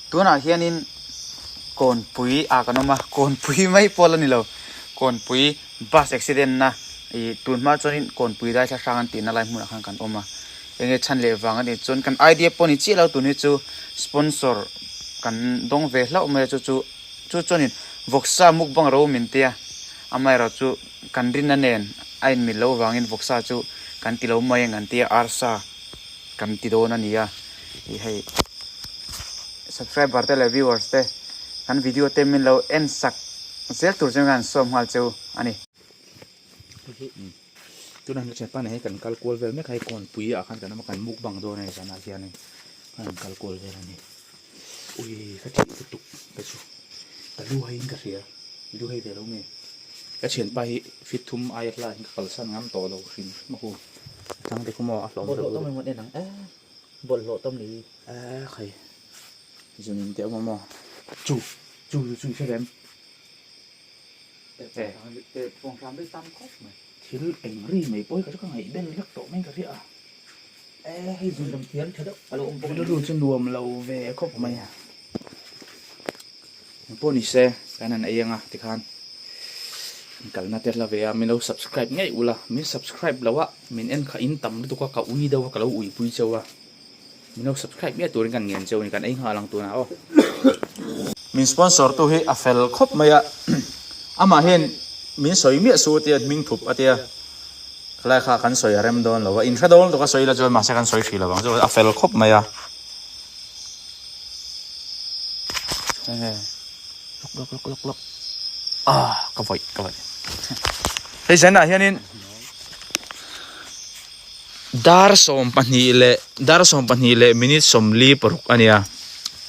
Tunah hianin kawnpui ah kan awm a, kawnpui mai pawh la ni lo, kawnpui bus accident na ih tun hma chuanin kawnpui dai thla hrang an tihna lai hmunah khan kan awm a, enge chhan leh vang a nih chuan kan idea pawh ni chiah lo tun hi chu sponsor kan dawng ve hlauh mai a chu chu chu chuanin vawksa mukbang ro min tia amaherawh chu kan rinna nen a inmil loh vangin vawksa chu kan ti lo mai ang an tia arsa kan ti dawn a ni a. Ih hei subscriber te leh viewers te kan video te min lo en sak zel tur chu kan sawm nghal cheu a ni. Tunah hian thianpa nen hian kan kal kual vel mek a hei kawnpui ah khan kan awm a kan mukbang dawn a ni zanah hianin kan rawn kal kual vel a ni ui ka thih lutuk ka chu ka lu haiin ka hria lu hei ve lo nge ka thianpa hi fit thum aia hla hian ka kalsan ngam tawh lo hrim hrim a hu a thlang te khu maw a hlawm deuh. Bawlhhlawh tam ni. Eh khai zunin te awm a maw? Chu chu chu chu i hre rem. Eh pawng hram ri tam khawp mai. Thil eng ri mai pawh hi ka chu ka ngaih bel vek tawh mai ka hria a. Eh hei zun lam thiam tha deuh a lo awm bawk a ni. Rilru chu nuam lo ve khawp mai a. Engpawh ni se kan han ei anga tikhan kalna te hla ve a min lo subscribe ngei ula min subscribe lo a min en kha in tam lutuk a ka ui deuh a ka lo ui pui cheu a min lo subscribe miah turin kan ngen cheu a ni kan ei nghal ang tunah aw. Min sponsor tu hi a fel khawp mai a amah hian min sawi miah suh tia hming thup a tia khalai kha kan sawi a rem dawn lo a in hre dawn lutuk a sawi la chuan mahse kan sawi hrih lo ang chu a fel khawp mai a. Lok lok lok lok lok ah ka vawih ka vawih hei zanah hianin dar 12 leh dar 12 leh minute 46 a nia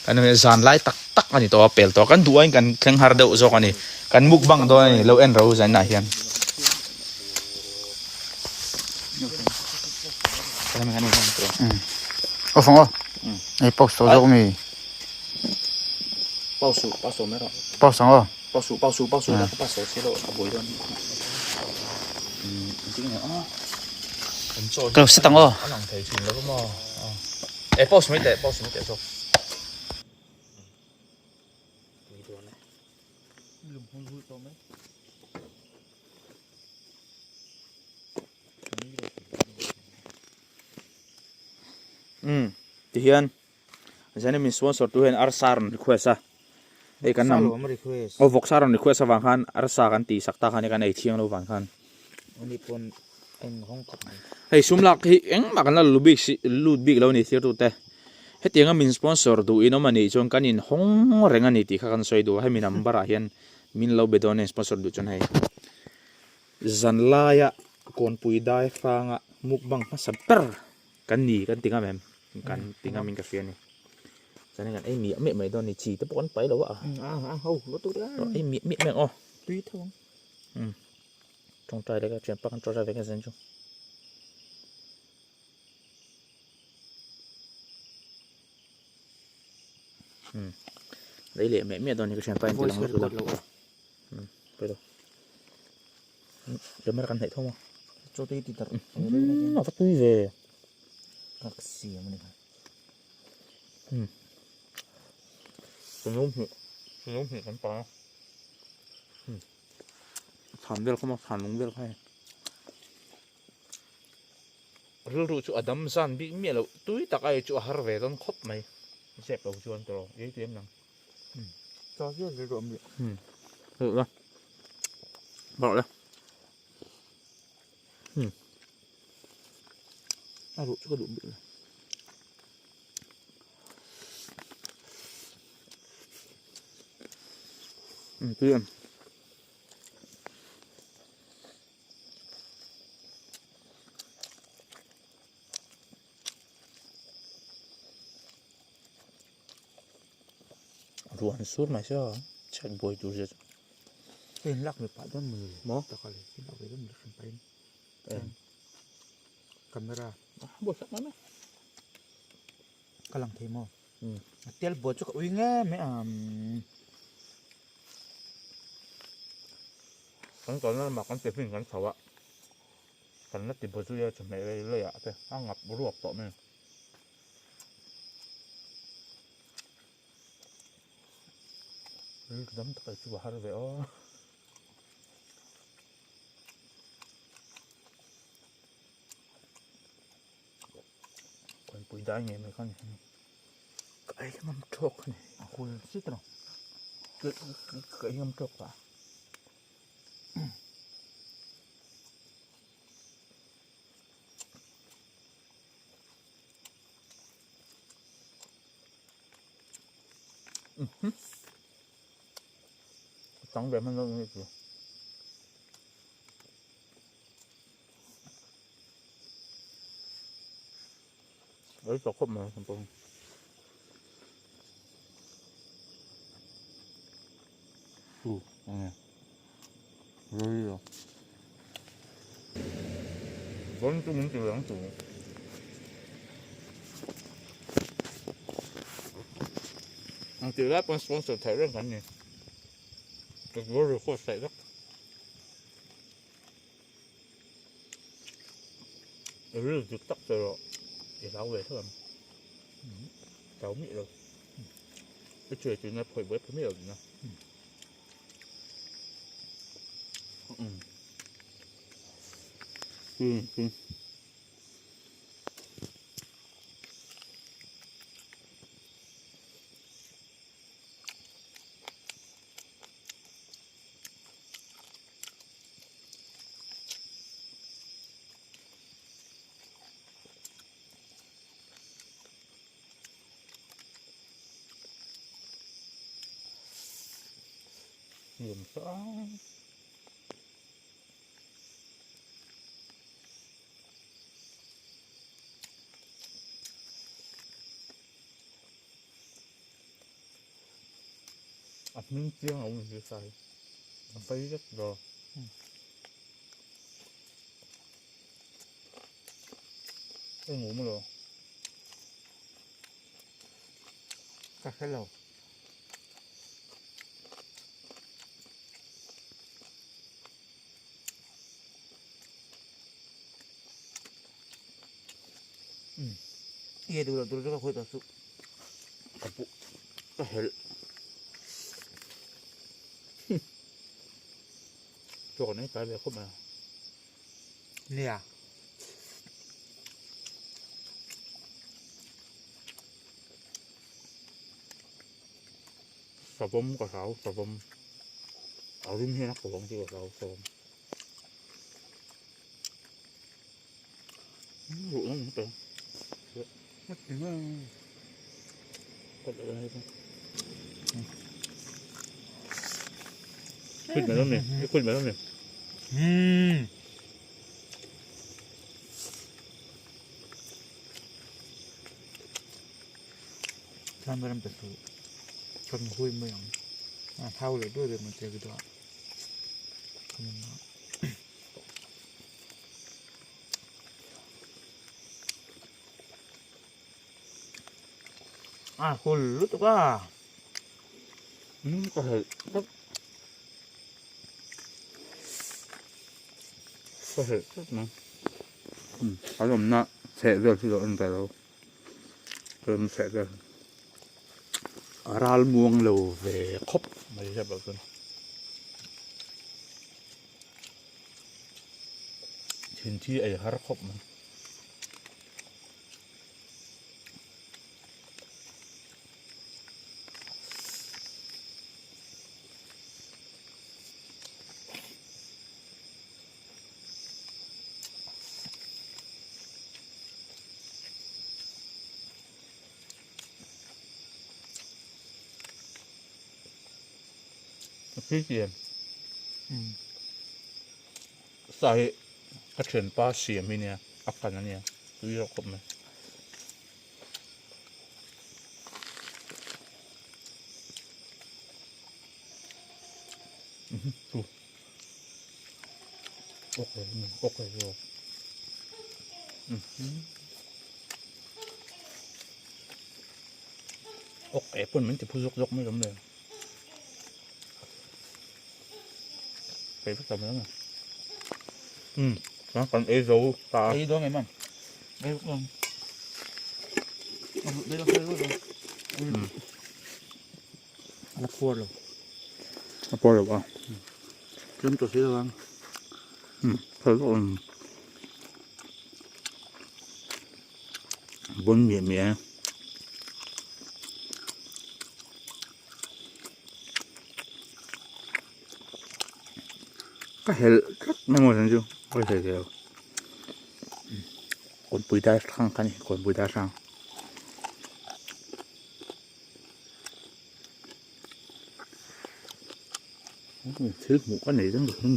kan zan lai tak tak a ni tawh a pel tawh a kan duh aiin kan thleng har deuh zawk a ni kan mukbang dawn a ni lo en ro zanah hian. Aw fang aw ei pau saw zawk mi pau su pau saw mai rawh pau sang aw pau su pau su pau su pau saw si lo a buai dawn ka lo set ang aw a lang thei thin lo maw e pau su mai teh pau su mai teh zawk Umm tihian zan in min sponsor tu hian arsa rawn request a hei kan nam aw vawksa rawn request avang khan arsa kan tih sak tak a ni kan ei thiang lo vang khan hei sum lak hi engmah kan la lu bik si lut bik lo a ni thlir tute hetianga min sponsor duh in awm a nih chuan kan in hawng reng a ni tih kha kan sawi duh a hemi number ah hian min lo be dawn a ni sponsor duh chuan hei. Zanlaia kawnpui dai hranga mukbang hmasa ber kan ni kan ti ngam em? Kan ti ngam in ka hria a ni. Chuanin kan ei miah miah mai dawn a ni. Chi te pawh kan pai lo a. Ei miah miah mai ang aw. Tui tho ang. Umm. Tawngtai leh ka thianpa kan tawngtai ve ka zen chu. Umm. Lei leh miah miah dawn a ni ka thianpa in ti lang lutuk a. Umm pawi lo. Camera kan hnaih thawm a. Chaw tui ti darh. Umm a va tui ve. Kak siam a ni kha. Umm. Ka no hmuh ka no hmuh kan pa a. Umm. Thlan vel kha maw thlan lung vel kha hei. Rilru chu a dam zan bik miah loh tui tak a ei chu a har ve dawn khawp mai. Zep lo chuan tawh ei tui em nang. Chaw hian rilru a miah. Umm. Hmuh la. Bawrh la. Umm. A ruh chu ka duh bik lo. Umm tui em. Ruah an sur mai sia chhiat buai tur zia chu. Hei an lak ve pah dawn maw Maw? Taka leh in lak ve dawn maw hran pahin camera buai sak mai mai. Ka lang thei maw? A tel buai chu ka ui nge mai a. Kan kalna lamah kan tiffin kan chho a kan la ti bu zui a chawhmeh lei leiah te a ngap ruak tawh mai. Rilru dam tak ei chu a har ve aw. Kawnpui dai ngei mai kha ni. Ka ei ngam tawk a ni. A hul zet a ni. Ka ei ngam tawk ta. Tang ve hman lo nge chu. Ei tawh khawp mai kan pawh. U, enge. Rei lo. Vawn chu min ti ve ang chu. Ang tih lai pawn sponsor theih reng kan ni. Ka record theih vek. I ril dik tak che rawh i hlau ve tho ang hlau miah lo i thian tihna phawih buai pha miah lo tihna um. Nuam sang. A hming chiang a awm hi sai a fai vek daw. Eng awm lo. Ka hre lo. I duh loh tur chu ka khawi tawh suh. Ka pu ka helh. Chaw kan ei tlai ve khawp mai a. Nia. Savawm ka hlau savawm. A rim hian a ko ang tih ka hlau savawm. Ruh nang ta. Khuyết mày lắm nè, khuyết mày lắm nè. Chuan ram pe suh kan hui mai ang a thau leh duai duai mai che ka duh a a hul lutuk a. Ka helh tlat ka helh tlat mai a lawmna chheh vel chu lo en ve lo a lawmna chheh vel a ral muang lo ve khawp mai hriat loh chuan. Thin thi ei har khawp mai. Sa hi ka thianpa siam hi nia a kan a nia tui rawh khawp mai. Awk eh pawn min ti phu zawk zawk mai awm le. Kei vek ta mai ang. Um, chuan kan ei zo ta. Ei dawn em ang. Ei vek dawn. A ruh daih a fel vek dawn. A la phuar lo. A pawr lo a. Tlem tawh si lo ang. Um phal vak ang. Bon miah miah e. Ka helh tlat mai maw chu ka thei thei lo. Kawnpui dar hrang kha a ni kawnpui dar hrang. Thil hmuh ka nei reng reng.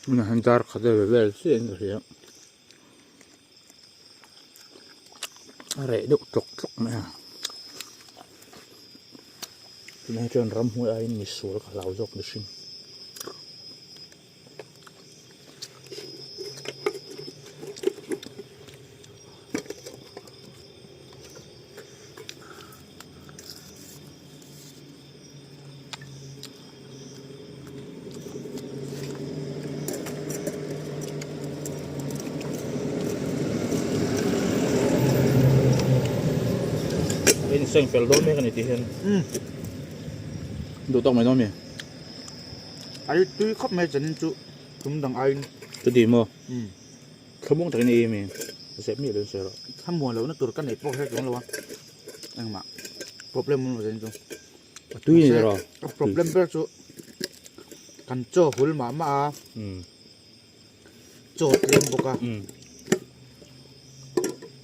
Tunah hian dar khat vel vel chiah in ka hria a reh deuh tlawk tlawk mai a tunah chuan ramhnuai aiin misual ka hlau zawk mihring. In seng fel dawn mek a ni tih hian duh tawk mai dawn mi ai tui khawp mai chanin chu tum dang aiin chuti maw thlamuang takin ei ami zep miah lo in sawi rawh thlamuan lohna tur ka neih pawh hre chuang lo a engmah problem awm lo chanin chu A tui ni rawh. A problem ber chu kan chaw hul mah mah a. Chaw tlem bawk a.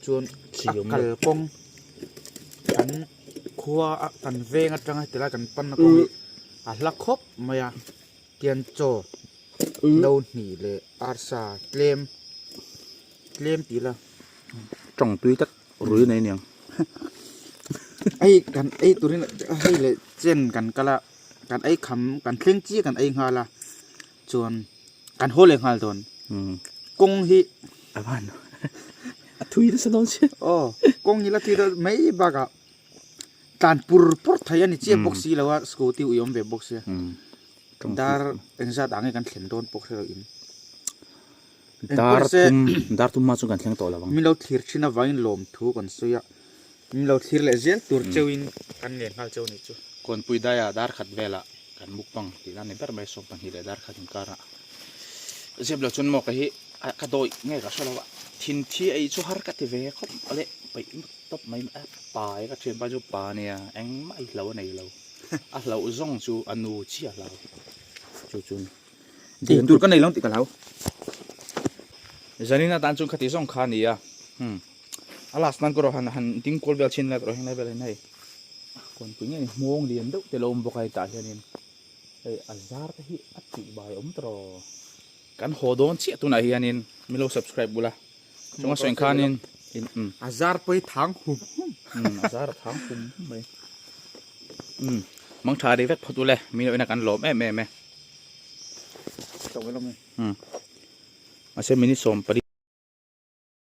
Chuan a kalkawng kan khua a kan veng atanga heti lai kan panna kawng hi a hla khawp mai a. Tian chaw lo hnih leh arsa tlem tlem tih ila. Tawng tui tak rui nei aniang. Hei kan ei turin hei leh chen kan kal a kan ei kham kan thleng chiah kan ei nghal a chuan kan haw leh nghal dawn kawng hi a van a thui nasa dawn sia aw kawng hi la thui dawn mai bakah tlan pur pur thei a ni chiah bawk si lo a scooty ui awm ve bawk sia dar engzat ah nge kan thlen dawn pawh hre lo in. Dar thum dar thum hma chu kan thleng tawh lo ang. Min lo thlir thin avangin lawmthu kan sawi a, min lo thlir leh zel tur cheuhin kan ngen nghal cheu a nih chu. Kawnpui daia dar khat velah kan mukbang tih nan ni ber mai 12 leh dar khat inkarah zep lo chuan maw ka hi ka dawi nge ka hre lo a, thin thi ei chu har ka ti ve khawp le peih tawp mai a pa e ka thianpa chu pa nia engmah i hlo a nei lo a hlauh zawng chu a nu chiah a hlau chu chu. Tih tur ka nei lo tih ka hlau. Zanin atan chuan khati zawng kha a ni a, hmm a last nan ka rawh han han ding kual vel chhin la ka rawh heng lai velah hian hei kawnpui nge ni hmawng lian deuh te lo awm bawk a hetah hianin hei a zar te hi a tih bai awm tawh rawh. Kan haw dawn chiah tunah hianin min lo subscribe bula chunga sawi khanin in um a zar pawh hi thang hum hum um a zar a thang hum hum mai um mangtha ri vek phawt ule mi lo ina kan lawm em em e. Mahse minute 14.